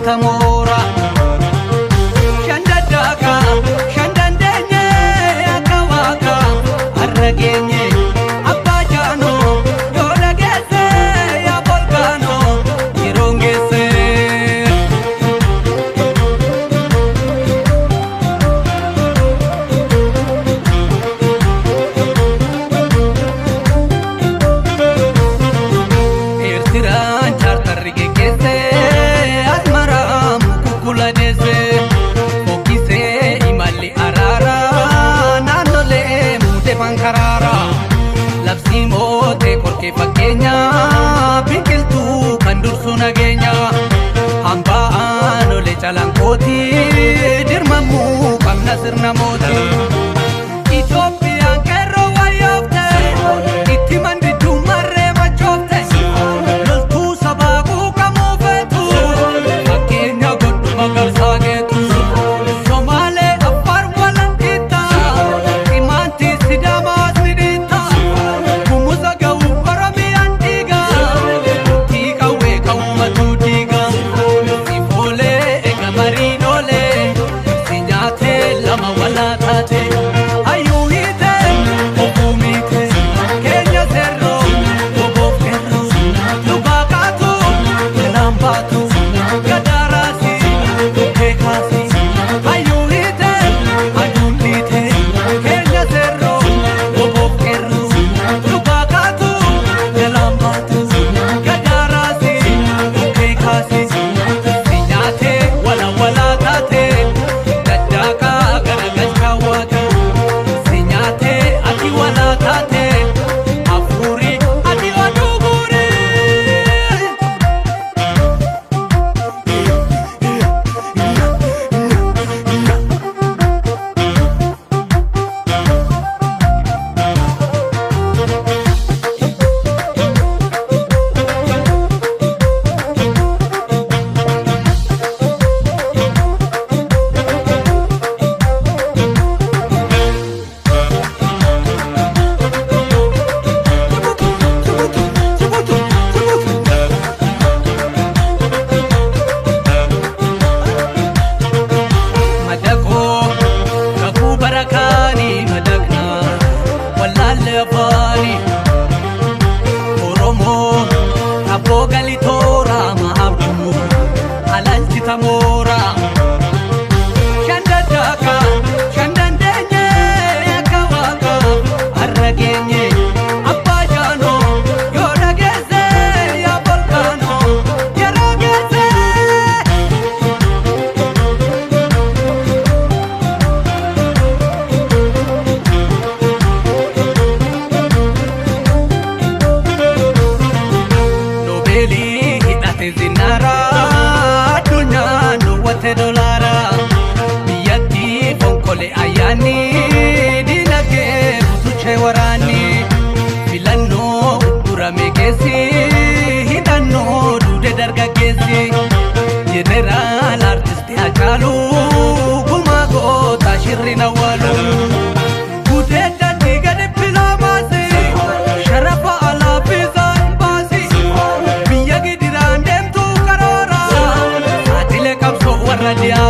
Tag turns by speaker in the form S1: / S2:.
S1: Alalchita moora. Shan daddaaka shan dandeenye akka waaqa har'a geenye abbaa jaanoo yoo dhageesse yaa volkaanoo yeroon geesse. Eertiraan chaartarri geggeesse Asmaraa mukukkula deesse fokkisee imalli araaraa naannolee muudee fankaraara labsii mootee qorkee fakkeenya biqiltuu kan dursu nageenya hambaa aanolee calanqooti dirmamuu qabna sirna mootii. Itoophiyaan qeerroo wayyoofte itti mandiduu marree machoofte loltuu sabaa quuqamuu feetu fakkeenya godhu magarsaa geetu Somaalee Affaar walanqitta Qimaantii Sidaamaas ni dhiitta Gumuza ga'u Oromiyaan dhiiga Murtii qawwee ka'ummatu diiga Sifoolee eega mariinoolee si nyaatee lama walaa taate hayyuu hiite obuu miite keenya seerroo oboof qeerroo dhugaa kaatu jalaan baatu gadaaraasi dhukkee kaasi hayyuu hiite aduun dhiite keenya seerroo oboof qeerroo dhugaa kaatu jalaan baatu gadaaraasi dhukkee kaasi si nyaatee wala walaa taate daddaaqaa garagalchaa waaqa si nyaatee ati walaa taate hafuuri ati oduu guuri. Madaqoo kakuu barakaanii madaqnaa wallaalle afaanii Oromoo abboo galitooraa ma'abduu alalchita mooraa. Shan daddaaka shan dandeenye akka waaqa har'a geenye abbaa jaanoo yoo dhageesse yaa volkaanoo yeroo geesse. Noobeelii hidhate zinaaraa addunyaan dhoowwate dolaaraa biyyatti fonkole ayyaanni dinagdee butuchee waraanni filannoo uggurame keessi hidhannoo duude dargaggeessi jeneraal artisti Hacaaluu gumaa goota shirri nawwaalu. Gudeedda dhiiga dippiloomaasi sharafa alaa fiizaan baasi biyya gidiraan deemtuu karoora saaxilee qabsoo warra diyaa.